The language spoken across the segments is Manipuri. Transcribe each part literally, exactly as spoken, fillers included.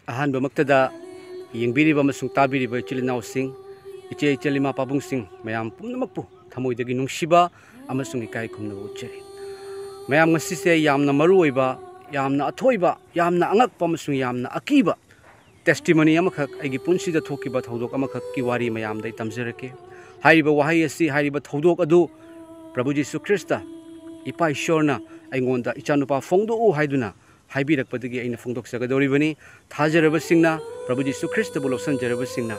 ꯑꯍꯥꯟꯕꯃꯛꯇꯗ ꯌꯦꯡꯕꯤꯔꯤꯕ ꯑꯃꯁꯨꯡ ꯇꯥꯕꯤꯔꯤꯕ ꯏꯆꯤꯜ ꯏꯅꯥꯎꯁꯤꯡ, ꯏꯆꯦ ꯏꯆꯜ ꯏꯃꯥ ꯄꯥꯕꯨꯡꯁꯤꯡ ꯃꯌꯥꯝ ꯄꯨꯝꯅꯃꯛꯄꯨ ꯊꯃꯣꯏꯗꯒꯤ ꯅꯨꯡꯁꯤꯕ ꯑꯃꯁꯨꯡ ꯏꯀꯥꯏ ꯈꯨꯝꯅꯕ ꯎꯠꯆꯔꯤ꯫ ꯃꯌꯥꯝ, ꯉꯁꯤꯁꯦ ꯌꯥꯝꯅ ꯃꯔꯨ ꯑꯣꯏꯕ, ꯌꯥꯝꯅ ꯑꯊꯣꯏꯕ, ꯌꯥꯝꯅ ꯑꯉꯛꯄ ꯑꯃꯁꯨꯡ ꯌꯥꯝꯅ ꯑꯀꯤꯕ testimony ꯑꯃꯈꯛ, ꯑꯩꯒꯤ ꯄꯨꯟꯁꯤꯗ ꯊꯣꯛꯈꯤꯕ ꯊꯧꯗꯣꯛ ꯑꯃꯈꯛꯀꯤ ꯋꯥꯔꯤ ꯃꯌꯥꯝꯗ ꯑꯩ ꯇꯝꯖꯔꯛꯀꯦ꯫ ꯍꯥꯏꯔꯤꯕ ꯋꯥꯍꯩ ꯑꯁꯤ, ꯍꯥꯏꯔꯤꯕ ꯊꯧꯗꯣꯛ ꯑꯗꯨ ꯄ꯭ꯔꯚꯨ ꯖꯤꯁꯨ ꯈ꯭ꯔꯤꯁꯇ, ꯏꯄꯥ ꯏꯁꯣꯔꯅ ꯑꯩꯉꯣꯟꯗ "ꯏꯆꯥꯅꯨꯄꯥ ꯐꯣꯡꯗꯣꯛꯎ" ꯍꯥꯏꯗꯨꯅ ꯍꯥꯏꯕꯤꯔꯛꯄꯗꯒꯤ ꯑꯩꯅ ꯐꯣꯡꯗꯣꯛꯆꯒꯗꯧꯔꯤꯕꯅꯤ꯫ ꯊꯥꯖꯔꯕꯁꯤꯡꯅ, ꯄ꯭ꯔꯚꯨ ꯖꯤꯁꯨ ꯈ꯭ꯔꯤꯁꯇꯕꯨ ꯂꯧꯁꯤꯟꯖꯔꯕꯁꯤꯡꯅ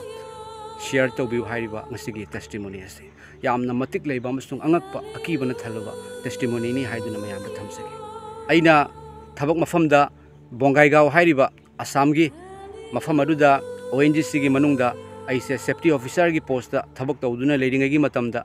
share ꯇꯧꯕꯤꯌꯨ ꯍꯥꯏꯔꯤꯕ ꯉꯁꯤꯒꯤ testimony ꯑꯁꯤ꯫ ꯌꯥꯝꯅ ꯃꯇꯤꯛ ꯂꯩꯕ ꯑꯃꯁꯨꯡ ꯑꯉꯛꯄ, ꯑꯀꯤꯕꯅ ꯊꯜꯂꯕ testimonyꯅꯤ ꯍꯥꯏꯗꯨꯅ ꯃꯌꯥꯝꯗ ꯊꯝꯖꯒꯦ꯫ ꯑꯩꯅ ꯊꯕꯛ ꯃꯐꯝꯗ ꯕꯣꯡꯒꯥꯏꯒꯥꯎ ꯍꯥꯏꯔꯤꯕ ꯑꯁꯥꯝꯒꯤ ꯃꯐꯝ ꯑꯗꯨꯗ ONGCꯒꯤ ꯃꯅꯨꯡꯗ ꯑꯩꯁꯦ safety officerꯒꯤ postꯇ ꯊꯕꯛ ꯇꯧꯗꯨꯅ ꯂꯩꯔꯤꯉꯩꯒꯤ ꯃꯇꯝꯗ,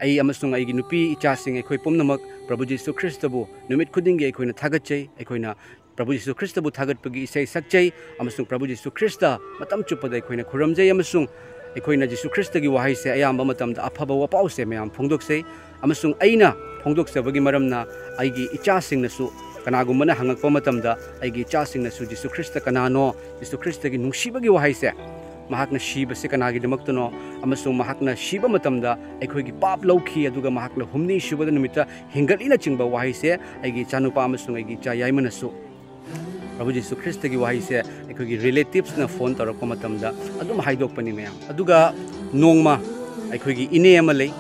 ꯑꯩ ꯑꯃꯁꯨꯡ ꯑꯩꯒꯤ ꯅꯨꯄꯤ ꯏꯆꯥꯁꯤꯡ, ꯑꯩꯈꯣꯏ ꯄꯨꯝꯅꯃꯛ ꯄ꯭ꯔꯚꯨ ꯖꯤꯁꯨ ꯈ꯭ꯔꯤꯁꯇꯕꯨ ꯅꯨꯃꯤꯠ ꯈꯨꯗꯤꯡꯒꯤ ꯑꯩꯈꯣꯏꯅ ꯊꯥꯒꯠꯆꯩ꯫ ꯑꯩꯈꯣꯏꯅ ꯄ꯭ꯔꯚꯨ ꯖꯤꯁꯨ ꯈ꯭ꯔꯤꯁꯇꯕꯨ ꯊꯥꯒꯠꯄꯒꯤ ꯏꯁꯩ ꯁꯛꯆꯩ, ꯑꯃꯁꯨꯡ ꯄ꯭ꯔꯚꯨ ꯖꯤꯁꯨ ꯈ꯭ꯔꯤꯁꯇ ꯃꯇꯝ ꯆꯨꯞꯄꯗ ꯑꯩꯈꯣꯏꯅ ꯈꯨꯔꯨꯝꯖꯩ, ꯑꯃꯁꯨꯡ ꯑꯩꯈꯣꯏꯅ ꯖꯤꯁꯨ ꯈ꯭ꯔꯤꯁꯇꯒꯤ ꯋꯥꯍꯩꯁꯦ, ꯑꯌꯥꯝꯕ ꯃꯇꯝꯗ ꯑꯐꯕ ꯋꯥꯄꯥꯎꯁꯦ ꯃꯌꯥꯝ ꯐꯣꯡꯗꯣꯛꯆꯩ꯫ ꯑꯃꯁꯨꯡ ꯑꯩꯅ ꯐꯣꯡꯗꯣꯛꯆꯕꯒꯤ ꯃꯔꯝꯅ, ꯑꯩꯒꯤ ꯏꯆꯥꯁꯤꯡꯅꯁꯨ, ꯀꯅꯥꯒꯨꯝꯕꯅ ꯍꯪꯉꯛꯄ ꯃꯇꯝꯗ, ꯑꯩꯒꯤ ꯏꯆꯥꯁꯤꯡꯅꯁꯨ ꯖꯤꯁꯨ ꯈ꯭ꯔꯤꯁꯇ ꯀꯅꯥꯅꯣ, ꯖꯤꯁꯨ ꯈ꯭ꯔꯤꯁꯇꯒꯤ ꯅꯨꯡꯁꯤꯕꯒꯤ ꯋꯥꯍꯩꯁꯦ, ꯃꯍꯥꯛꯅ ꯁꯤꯕꯁꯦ ꯀꯅꯥꯒꯤꯗꯃꯛꯇꯅꯣ, ꯑꯃꯁꯨꯡ ꯃꯍꯥꯛꯅ ꯁꯤꯕ ꯃꯇꯝꯗ ꯑꯩꯈꯣꯏꯒꯤ ꯄꯥꯞ ꯂꯧꯈꯤ, ꯑꯗꯨꯒ ꯃꯍꯥꯛꯅ ꯍꯨꯝꯅꯤ ꯁꯨꯕꯗ ꯅꯨꯃꯤꯠꯇ ꯍꯤꯡꯒꯠꯂꯤꯅꯆꯤꯡꯕ ꯋꯥꯍꯩꯁꯦ ꯑꯩꯒꯤ ꯏꯆꯥꯅꯨꯄꯥ ꯑꯃꯁꯨꯡ ꯑꯩꯒꯤ ꯏꯆꯥ ꯌꯥꯏꯃꯅꯁꯨ ꯄ꯭ꯔꯚꯨ ꯖꯤꯁꯨ ꯈ꯭ꯔꯤꯁꯇꯒꯤ ꯋꯥꯍꯩꯁꯦ ꯑꯩꯈꯣꯏꯒꯤ relativesꯅ phone ꯇꯧꯔꯛꯄ ꯃꯇꯝꯗ ꯑꯗꯨꯝ ꯍꯥꯏꯗꯣꯛꯄꯅꯤ ꯃꯌꯥꯝ꯫ ꯑꯗꯨꯒ ꯅꯣꯡꯃ ꯑꯩꯈꯣꯏꯒꯤ ꯏꯅꯦ ꯑꯃ ꯂꯩ,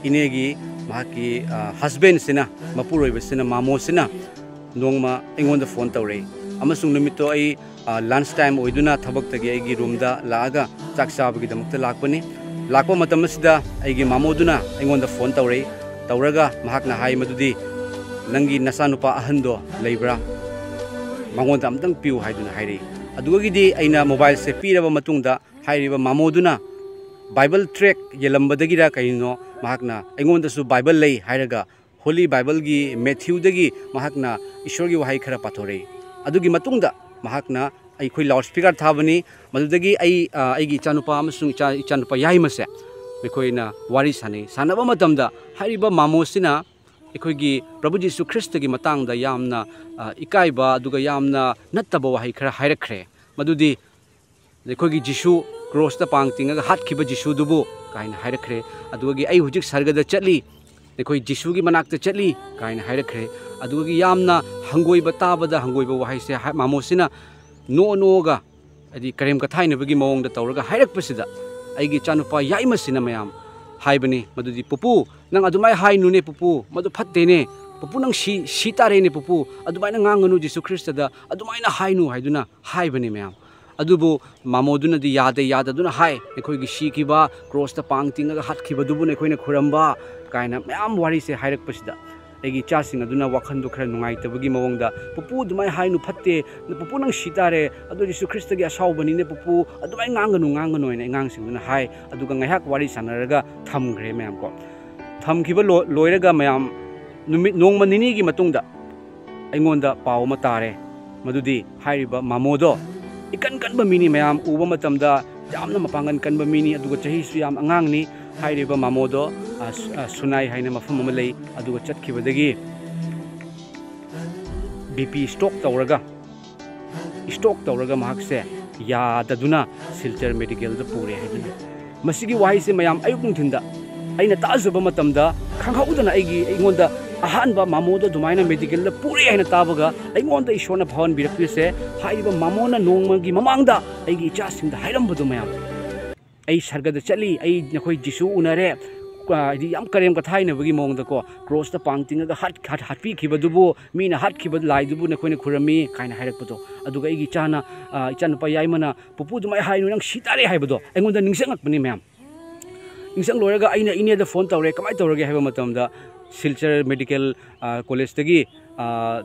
ꯏꯅꯦꯒꯤ, ꯃꯍꯥꯛꯀꯤ, ꯑ, husbandꯁꯤꯅ, ꯃꯄꯨꯔꯣꯏꯕꯁꯤꯅ, ꯃꯥꯃꯣꯁꯤꯅ ꯅꯣꯡꯃ ꯑꯩꯉꯣꯟꯗ phone ꯇꯧꯔꯛꯏ, ꯑꯃꯁꯨꯡ ꯅꯨꯃꯤꯠꯇꯣ ꯑꯩ, ꯑ, lunch time ꯑꯣꯏꯗꯨꯅ ꯊꯕꯛꯇꯒꯤ ꯑꯩꯒꯤ roomꯗ ꯂꯥꯛꯑꯒ ꯆꯥꯛ ꯆꯥꯕꯒꯤꯗꯃꯛꯇ ꯂꯥꯛꯄꯅꯤ꯫ ꯂꯥꯛꯄ ꯃꯇꯝ ꯑꯁꯤꯗ ꯑꯩꯒꯤ ꯃꯥꯃꯣꯗꯨꯅ ꯑꯩꯉꯣꯟꯗ phone ꯇꯧꯔꯛꯏ꯫ ꯇꯧꯔꯒ ꯃꯍꯥꯛꯅ ꯍꯥꯏ ꯃꯗꯨꯗꯤ, "ꯅꯪꯒꯤ ꯅꯆꯥꯅꯨꯄꯥ ꯑꯍꯟꯗꯣ ꯂꯩꯕ꯭ꯔꯥ? ꯃꯉꯣꯟꯗ ꯑꯝꯇꯪ ꯄꯤꯌꯨ" ꯍꯥꯏꯗꯨꯅ ꯍꯥꯏꯔꯛꯏ꯫ ꯑꯗꯨꯗꯒꯤꯗꯤ ꯑꯩꯅ mobileꯁꯦ ꯄꯤꯔꯕ ꯃꯇꯨꯡꯗ, ꯍꯥꯏꯔꯤꯕ ꯃꯥꯃꯣꯗꯨꯅ Bible tract ꯌꯦꯜꯂꯝꯕꯗꯒꯤꯔ ꯀꯔꯤꯅꯣ, ꯃꯍꯥꯛꯅ ꯑꯩꯉꯣꯟꯗꯁꯨ Bible ꯂꯩ ꯍꯥꯏꯔꯒ, Holy Bibleꯒꯤ Matthewꯗꯒꯤ ꯃꯍꯥꯛꯅ ꯏꯁꯣꯔꯒꯤ ꯋꯥꯍꯩ ꯈꯔ ꯄꯥꯊꯣꯔꯛꯏ꯫ ꯑꯗꯨꯒꯤ ꯃꯇꯨꯡꯗ ꯃꯍꯥꯛꯅ ꯑꯩꯈꯣꯏ loudspeaker ꯊꯥꯕꯅꯤ꯫ ꯃꯗꯨꯗꯒꯤ ꯑꯩ, ꯑ, ꯑꯩꯒꯤ ꯏꯆꯥꯅꯨꯄꯥ ꯑꯃꯁꯨꯡ ꯏꯆꯥ, ꯏꯆꯥꯅꯨꯄꯥ ꯌꯥꯏꯃꯁꯦ ꯑꯩꯈꯣꯏꯅ ꯋꯥꯔꯤ ꯁꯥꯟꯅꯩ꯫ ꯁꯥꯟꯅꯕ ꯃꯇꯝꯗ ꯍꯥꯏꯔꯤꯕ ꯃꯥꯃꯣꯁꯤꯅ ꯑꯩꯈꯣꯏꯒꯤ ꯄ꯭ꯔꯚꯨ ꯖꯤꯁꯨ ꯈ꯭ꯔꯤꯁꯇꯒꯤ ꯃꯇꯥꯡꯗ ꯌꯥꯝꯅ, ꯑ, ꯏꯀꯥꯏꯕ, ꯑꯗꯨꯒ ꯌꯥꯝꯅ ꯅꯠꯇꯕ ꯋꯥꯍꯩ ꯈꯔ ꯍꯥꯏꯔꯛꯈ꯭ꯔꯦ꯫ ꯃꯗꯨꯗꯤ, "ꯅꯈꯣꯏꯒꯤ ꯖꯤꯁꯨ, ꯀ꯭ꯔꯣꯁꯇ ꯄꯥꯡ ꯇꯤꯡꯉꯒ ꯍꯥꯠꯈꯤꯕ ꯖꯤꯁꯨꯗꯨꯕꯨ?" ꯀꯥꯏꯅ ꯍꯥꯏꯔꯛꯈ꯭ꯔꯦ꯫ ꯑꯗꯨꯗꯒꯤ, "ꯑꯩ ꯍꯧꯖꯤꯛ ꯁꯔꯒꯗ ꯆꯠꯂꯤ, ꯅꯈꯣꯏ ꯖꯤꯁꯨꯒꯤ ꯃꯅꯥꯛꯇ ꯆꯠꯂꯤ" ꯀꯥꯏꯅ ꯍꯥꯏꯔꯛꯈ꯭ꯔꯦ꯫ ꯑꯗꯨꯗꯒꯤ ꯌꯥꯝꯅ ꯍꯪꯒꯣꯏꯕ, ꯇꯥꯕꯗ ꯍꯪꯒꯣꯏꯕ ꯋꯥꯍꯩꯁꯦ ꯍꯥꯏ-, ꯃꯥꯃꯣꯁꯤꯅ ꯅꯣꯛ ꯅꯣꯛꯑꯒ, ꯍꯥꯏꯗꯤ ꯀꯔꯦꯝ ꯀꯊꯥꯏꯅꯕꯒꯤ ꯃꯑꯣꯡꯗ ꯇꯧꯔꯒ ꯍꯥꯏꯔꯛꯄꯁꯤꯗ, ꯑꯩꯒꯤ ꯏꯆꯥꯅꯨꯄꯥ ꯌꯥꯏꯃꯁꯤꯅ ꯃꯌꯥꯝ ꯍꯥꯏꯕꯅꯤ ꯃꯗꯨꯗꯤ, "ꯄꯨꯄꯨ, ꯅꯪ ꯑꯗꯨꯃꯥꯏꯅ ꯍꯥꯏꯅꯨꯅꯦ ꯄꯨꯄꯨ, ꯃꯗꯨ ꯐꯠꯇꯦꯅꯦ꯫ ꯄꯨꯄꯨ, ꯅꯪ ꯁꯤ, ꯁꯤ ꯇꯥꯔꯦꯅꯦ ꯄꯨꯄꯨ, ꯑꯗꯨꯃꯥꯏꯅ ꯉꯥꯡꯒꯅꯨ, ꯖꯤꯁꯨ ꯈ꯭ꯔꯤꯁꯇꯗ ꯑꯗꯨꯃꯥꯏꯅ ꯍꯥꯏꯅꯨ" ꯍꯥꯏꯗꯨꯅ ꯍꯥꯏꯕꯅꯤ ꯃꯌꯥꯝ꯫ ꯑꯗꯨꯕꯨ ꯃꯥꯃꯣꯗꯨꯅꯗꯤ ꯌꯥꯗꯦ, ꯌꯥꯗꯗꯨꯅ ꯍꯥꯏ, "ꯅꯈꯣꯏꯒꯤ ꯁꯤꯈꯤꯕ, ꯀ꯭ꯔꯣꯁꯇ ꯄꯥꯡ ꯇꯤꯡꯉꯒ ꯍꯥꯠꯈꯤꯕꯗꯨꯕꯨ ꯅꯈꯣꯏꯅ ꯈꯨꯔꯝꯕ" ꯀꯥꯏꯅ ꯃꯌꯥꯝ ꯋꯥꯔꯤꯁꯦ ꯍꯥꯏꯔꯛꯄꯁꯤꯗ, ꯑꯩꯒꯤ ꯏꯆꯥꯁꯤꯡ ꯑꯗꯨꯅ ꯋꯥꯈꯜꯗꯨ ꯈꯔ ꯅꯨꯡꯉꯥꯏꯇꯕꯒꯤ ꯃꯑꯣꯡꯗ, "ꯄꯨꯄꯨ, ꯑꯗꯨꯃꯥꯏꯅ ꯍꯥꯏꯅꯨ, ꯐꯠꯇꯦ, ꯄꯨꯄꯨ, ꯅꯪ ꯁꯤ ꯇꯥꯔꯦ, ꯑꯗꯨ ꯖꯤꯁꯨ ꯈ꯭ꯔꯤꯁꯇꯒꯤ ꯑꯁꯥꯎꯕꯅꯤꯅꯦ ꯄꯨꯄꯨ, ꯑꯗꯨꯃꯥꯏꯅ ꯉꯥꯡꯒꯅꯨ, ꯉꯥꯡꯒꯅꯨ" ꯍꯥꯏꯅ ꯑꯉꯥꯡꯁꯤꯡꯗꯨꯅ ꯍꯥꯏ꯫ ꯑꯗꯨꯒ ꯉꯥꯏꯍꯥꯛ ꯋꯥꯔꯤ ꯁꯥꯟꯅꯔꯒ ꯊꯝꯈ꯭ꯔꯦ ꯃꯌꯥꯝ ꯀꯣ꯫ ꯊꯝꯈꯤꯕ ꯂꯣ-, ꯂꯣꯏꯔꯒ ꯃꯌꯥꯝ, ꯅꯨꯃꯤꯠ, ꯅꯣꯡꯃ ꯅꯤꯅꯤꯒꯤ ꯃꯇꯨꯡꯗ ꯑꯩꯉꯣꯟꯗ ꯄꯥꯎ ꯑꯃ ꯇꯥꯔꯦ꯫ ꯃꯗꯨꯗꯤ ꯍꯥꯏꯔꯤꯕ ꯃꯥꯃꯣꯗꯣ ꯏꯀꯟ ꯀꯟꯕ ꯃꯤꯅꯤ ꯃꯌꯥꯝ, ꯎꯕ ꯃꯇꯝꯗ ꯌꯥꯝꯅ ꯃꯄꯥꯡꯒꯜ ꯀꯟꯕ ꯃꯤꯅꯤ, ꯑꯗꯨꯒ ꯆꯍꯤꯁꯨ ꯌꯥꯝ ꯑꯉꯥꯡꯅꯤ꯫ ꯍꯥꯏꯔꯤꯕ ꯃꯥꯃꯣꯗꯣ, ꯑ, ꯁꯨ-, ꯑ, ꯁꯨꯅꯥꯏ ꯍꯥꯏꯅ ꯃꯐꯝ ꯑꯃ ꯂꯩ, ꯑꯗꯨꯒ ꯆꯠꯈꯤꯕꯗꯒꯤ ꯕꯤ ꯄꯤ ꯁ꯭ꯇ꯭ꯔꯣꯛ ꯇꯧꯔꯒ, ꯁ꯭ꯇ꯭ꯔꯣꯛ ꯇꯧꯔꯒ ꯃꯍꯥꯛꯁꯦ ꯌꯥꯗꯗꯨꯅ ꯁꯤꯜꯆꯔ ꯃꯦꯗꯤꯀꯦꯜꯗ ꯄꯨꯔꯦ ꯍꯥꯏꯗꯨꯅ꯫ ꯃꯁꯤꯒꯤ ꯋꯥꯍꯩꯁꯦ ꯃꯌꯥꯝ ꯑꯌꯨꯛ ꯅꯨꯡꯊꯤꯟꯗ ꯑꯩꯅ ꯇꯥꯖꯕ ꯃꯇꯝꯗ, ꯈꯪꯍꯧꯗꯅ ꯑꯩꯒꯤ, ꯑꯩꯉꯣꯟꯗ ꯑꯍꯥꯟꯕ ꯃꯥꯃꯣꯗ ꯑꯗꯨꯃꯥꯏꯅ ꯃꯦꯗꯤꯀꯦꯜꯗ ꯄꯨꯔꯦ ꯍꯥꯏꯅ ꯇꯥꯕꯒ, ꯑꯩꯉꯣꯟꯗ ꯏꯁꯣꯔꯅ ꯐꯥꯎꯍꯟꯕꯤꯔꯛꯄꯁꯦ, ꯍꯥꯏꯔꯤꯕ ꯃꯥꯃꯣꯅ ꯅꯣꯡꯃꯒꯤ ꯃꯃꯥꯡꯗ ꯑꯩꯒꯤ ꯏꯆꯥꯁꯤꯡꯗ ꯍꯥꯏꯔꯝꯕꯗꯣ ꯃꯌꯥꯝ, "ꯑꯩ ꯁꯔꯒꯗ ꯆꯠꯂꯤ, ꯑꯩ ꯅꯈꯣꯏ ꯖꯤꯁꯨ ꯎꯅꯔꯦ", ꯀ-, ꯍꯥꯏꯗꯤ ꯌꯥꯝ ꯀꯔꯦꯝ ꯀꯊꯥꯏꯅꯕꯒꯤ ꯃꯑꯣꯡꯗꯀꯣ, "ꯀ꯭ꯔꯣꯁꯇ ꯄꯥꯡ ꯇꯤꯡꯉꯒ ꯍꯥꯠ-, ꯍꯥꯠ-, ꯍꯥꯠꯄꯤꯈꯤꯕꯗꯨꯕꯨ, ꯃꯤꯅ ꯍꯥꯠꯈꯤꯕ ꯂꯥꯏꯗꯨꯕꯨ ꯅꯈꯣꯏꯅ ꯈꯨꯔꯝꯃꯤ" ꯀꯥꯏꯅ ꯍꯥꯏꯔꯛꯄꯗꯣ꯫ ꯑꯗꯨꯒ ꯑꯩꯒꯤ ꯏꯆꯥꯅ, ꯑ, ꯏꯆꯥꯅꯨꯄꯥ ꯌꯥꯏꯃꯅ, "ꯄꯨꯄꯨ, ꯑꯗꯨꯃꯥꯏꯅ ꯍꯥꯏꯅꯨ, ꯅꯪ ꯁꯤ ꯇꯥꯔꯦ" ꯍꯥꯏꯕꯗꯣ ꯑꯩꯉꯣꯟꯗ ꯅꯤꯡꯁꯤꯡꯉꯛꯄꯅꯤ ꯃꯌꯥꯝ꯫ ꯅꯤꯡꯁꯤꯡ ꯂꯣꯏꯔꯒ ꯑꯩꯅ ꯏꯅꯦꯗ ꯐꯣꯟ ꯇꯧꯔꯦ, "ꯀꯃꯥꯏꯅ ꯇꯧꯔꯒꯦ?" ꯍꯥꯏꯕ ꯃꯇꯝꯗ, "ꯁꯤꯜꯆꯔ ꯃꯦꯗꯤꯀꯦꯜ, ꯑ, ꯀꯣꯂꯦꯖꯇꯒꯤ, ꯑ,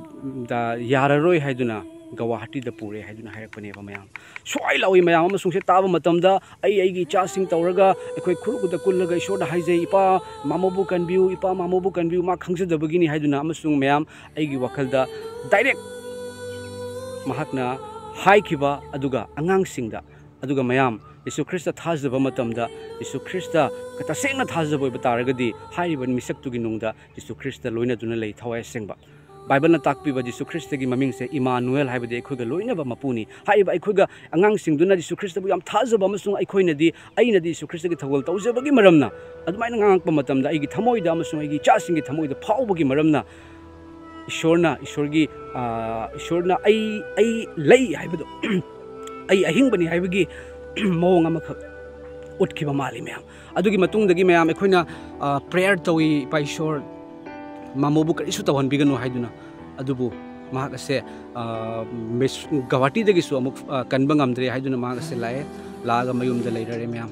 ꯗ ꯌꯥꯔꯔꯣꯏ ꯍꯥꯏꯗꯨꯅ ꯒꯧꯍꯥꯇꯤꯗ ꯄꯨꯔꯦ" ꯍꯥꯏꯗꯨꯅ ꯍꯥꯏꯔꯛꯄꯅꯦꯕ ꯃꯌꯥꯝ꯫ ꯁ꯭ꯋꯥꯏ ꯂꯥꯎꯏ ꯃꯌꯥꯝ ꯑꯃꯁꯨꯡꯁꯦ ꯇꯥꯕ ꯃꯇꯝꯗ, ꯑꯩ ꯑꯩꯒꯤ ꯏꯆꯥꯁꯤꯡ ꯇꯧꯔꯒ ꯑꯩꯈꯣꯏ ꯈꯨꯔꯨꯗ ꯀꯨꯜꯂꯒ ꯏꯁꯣꯔꯗ ꯍꯥꯏꯖꯩ, "ꯏꯄꯥ ꯃꯥꯃꯣꯕꯨ ꯀꯟꯕꯤꯌꯨ, ꯏꯄꯥ ꯃꯥꯃꯣꯕꯨ ꯀꯟꯕꯤꯌꯨ, ꯃꯥ ꯈꯪꯖꯗꯕꯒꯤꯅꯤ" ꯍꯥꯏꯗꯨꯅ꯫ ꯑꯃꯁꯨꯡ ꯃꯌꯥꯝ, ꯑꯩꯒꯤ ꯋꯥꯈꯜꯗ ꯗꯥꯏꯔꯦꯛ ꯃꯍꯥꯛꯅ ꯍꯥꯏꯈꯤꯕ ꯑꯗꯨꯒ ꯑꯉꯥꯡꯁꯤꯡꯗ, ꯑꯗꯨꯒ ꯃꯌꯥꯝ, ꯌꯤꯁꯨ ꯈ꯭ꯔꯤꯁꯇ ꯊꯥꯖꯕ ꯃꯇꯝꯗ, ꯌꯤꯁꯨ ꯈ꯭ꯔꯤꯁꯇ ꯇꯁꯦꯡꯅ ꯊꯥꯖꯕ ꯑꯣꯏꯕ ꯇꯥꯔꯒꯗꯤ, ꯍꯥꯏꯔꯤꯕ ꯃꯤꯁꯛꯇꯨꯒꯤ ꯅꯨꯡꯗ ꯌꯤꯁꯨ ꯈ꯭ꯔꯤꯁꯇ ꯂꯣꯏꯅꯗꯨꯅ ꯂꯩ, ꯊꯋꯥꯏ ꯑꯁꯦꯡꯕ꯫ ꯕꯥꯏꯕꯜꯅ ꯇꯥꯛꯄꯤꯕ ꯖꯤꯁꯨ ꯈ꯭ꯔꯤꯁꯇꯒꯤ ꯃꯃꯤꯡꯁꯦ ꯏꯃꯥꯅꯨꯑꯦꯜ ꯍꯥꯏꯕꯗꯤ ꯑꯩꯈꯣꯏꯒ ꯂꯣꯏꯅꯕ ꯃꯄꯨꯅꯤ꯫ ꯍꯥꯏꯔꯤꯕ ꯑꯩꯈꯣꯏꯒ ꯑꯉꯥꯡꯁꯤꯡꯗꯨꯅ ꯖꯤꯁꯨ ꯈ꯭ꯔꯤꯁꯇꯕꯨ ꯌꯥꯝ ꯊꯥꯖꯕ ꯑꯃꯁꯨꯡ ꯑꯩꯈꯣꯏꯅꯗꯤ, ꯑꯩꯅꯗꯤ ꯖꯤꯁꯨ ꯈ꯭ꯔꯤꯁꯇꯒꯤ ꯊꯧꯒꯜ ꯇꯧꯖꯕꯒꯤ ꯃꯔꯝꯅ, ꯑꯗꯨꯃꯥꯏꯅ ꯉꯥꯡꯉꯛꯄ ꯃꯇꯝꯗ ꯑꯩꯒꯤ ꯊꯃꯣꯏꯗ ꯑꯃꯁꯨꯡ ꯑꯩꯒꯤ ꯏꯆꯥꯁꯤꯡꯒꯤ ꯊꯃꯣꯏꯗ ꯐꯥꯎꯕꯒꯤ ꯃꯔꯝꯅ ꯏꯁꯣꯔꯅ, ꯏꯁꯣꯔꯒꯤ, ꯑ, ꯏꯁꯣꯔꯅ ꯑꯩ, ꯑꯩ ꯂꯩ ꯍꯥꯏꯕꯗꯣ, ꯑꯩ ꯑꯍꯤꯡꯕꯅꯤ ꯍꯥꯏꯕꯒꯤ ꯃꯑꯣꯡ ꯑꯃꯈꯛ ꯎꯠꯈꯤꯕ ꯃꯥꯜꯂꯤ ꯃꯌꯥꯝ꯫ ꯑꯗꯨꯒꯤ ꯃꯇꯨꯡꯗꯒꯤ ꯃꯌꯥꯝ ꯑꯩꯈꯣꯏꯅ, ꯑ, prayer ꯇꯧꯏ, "ꯏꯄꯥ ꯏꯁꯣꯔ, ꯃꯥꯃꯣꯕꯨ ꯀꯔꯤꯁꯨ ꯇꯧꯍꯟꯕꯤꯒꯅꯨ" ꯍꯥꯏꯗꯨꯅ꯫ ꯑꯗꯨꯕꯨ ꯃꯍꯥꯛ ꯑꯁꯦ, ꯑ, ꯃꯤꯁ-, ꯒꯧꯍꯥꯇꯤꯗꯒꯤꯁꯨ ꯑꯃꯨꯛ, ꯑ, ꯀꯟꯕ ꯉꯝꯗ꯭ꯔꯦ ꯍꯥꯏꯗꯨꯅ ꯃꯍꯥꯛ ꯑꯁꯦ ꯂꯥꯛꯑꯦ, ꯂꯥꯛꯑꯒ ꯃꯌꯨꯝꯗ ꯂꯩꯔꯔꯦ ꯃꯌꯥꯝ꯫